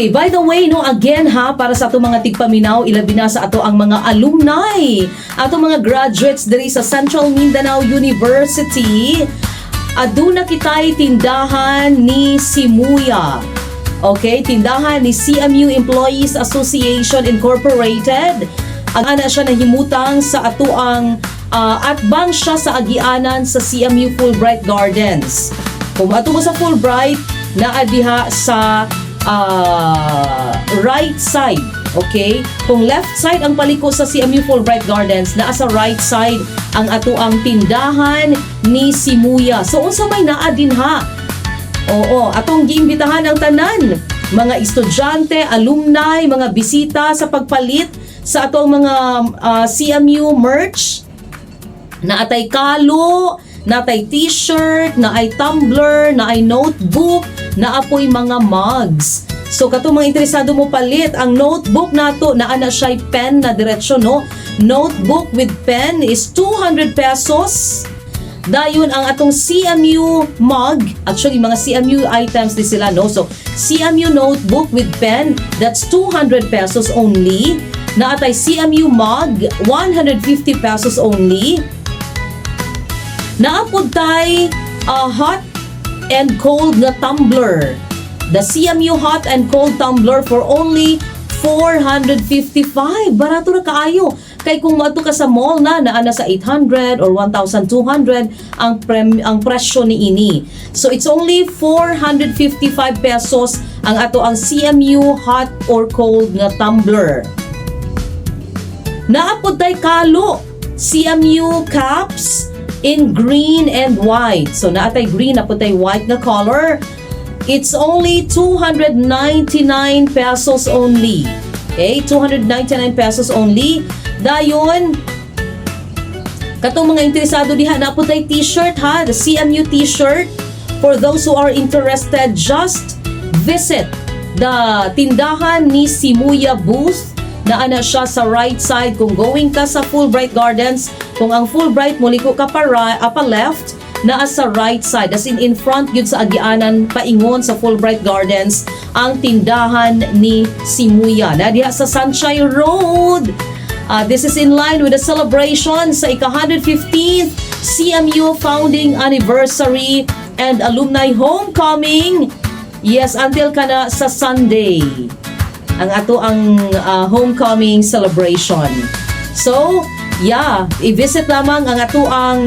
Okay, by the way, no, again ha, para sa ato mga tigpaminaw, ilabi na sa ato ang mga alumni, ato mga graduates diri sa Central Mindanao University, aduna kitay tindahan ni Simuya. Okay, tindahan ni CMU Employees Association Incorporated. Ang ana siya nahimutang sa atoang atbang siya sa agianan sa CMU Fulbright Gardens. Kung ato mo sa Fulbright, naa diha sa right side. Okay? Kung left side ang paliko sa CMU Fulbright Gardens, naa sa right side ang ato ang tindahan ni Simuya. So unsa may naa dinha? Oo, atong giimbitahan ang tanan, mga estudyante, alumni, mga bisita sa pagpalit sa atong mga CMU merch. Naatay kalo, naatay t-shirt, naay tumbler, naay notebook, naapoy mga mugs. So katong mga interesado mo palit, ang notebook nato naa na siya pen na diretsyo, no. Notebook with pen is 200 pesos. Dayon ang atong CMU mug, actually mga CMU items ni sila, no. So CMU notebook with pen, that's 200 pesos only. Naatay CMU mug, 150 pesos only. Naapod tay hot and cold na tumbler. The CMU hot and cold tumbler for only 455. Barato ra kaayo. Kay kung moadto ka sa mall na naa na sa 800 or 1,200 ang presyo niini. So it's only 455 pesos ang ato ang CMU hot or cold nga tumbler. Naapod tay kalo, CMU caps in green and white. So naatay green, naapod tay white na color. It's only 299 pesos only. Okay, 299 pesos only. Dayon, katong mga interesado diha, naa pod tay t-shirt ha, the CMU t-shirt. For those who are interested, just visit the tindahan ni Simuya booth. Naa na siya sa right side kung going ka sa Fulbright Gardens. Kung ang Fulbright muliko ka pa, right, pa left, naa sa right side, as in front yun sa agianan paingon sa Fulbright Gardens ang tindahan ni Simuya na diha sa Sunshine Road. This is in line with the celebration sa ika-115th CMU founding anniversary and alumni homecoming. Yes, until kana sa Sunday ang ato ang homecoming celebration. So, yeah, i-visit lamang ang ato ang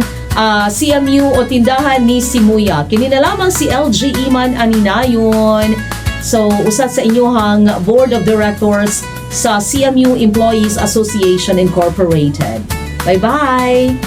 CMU o tindahan ni Simuya. Kini na lamang si LG Iman Aninayon. So, usat sa inyong Board of Directors sa CMU Employees Association Incorporated. Bye-bye!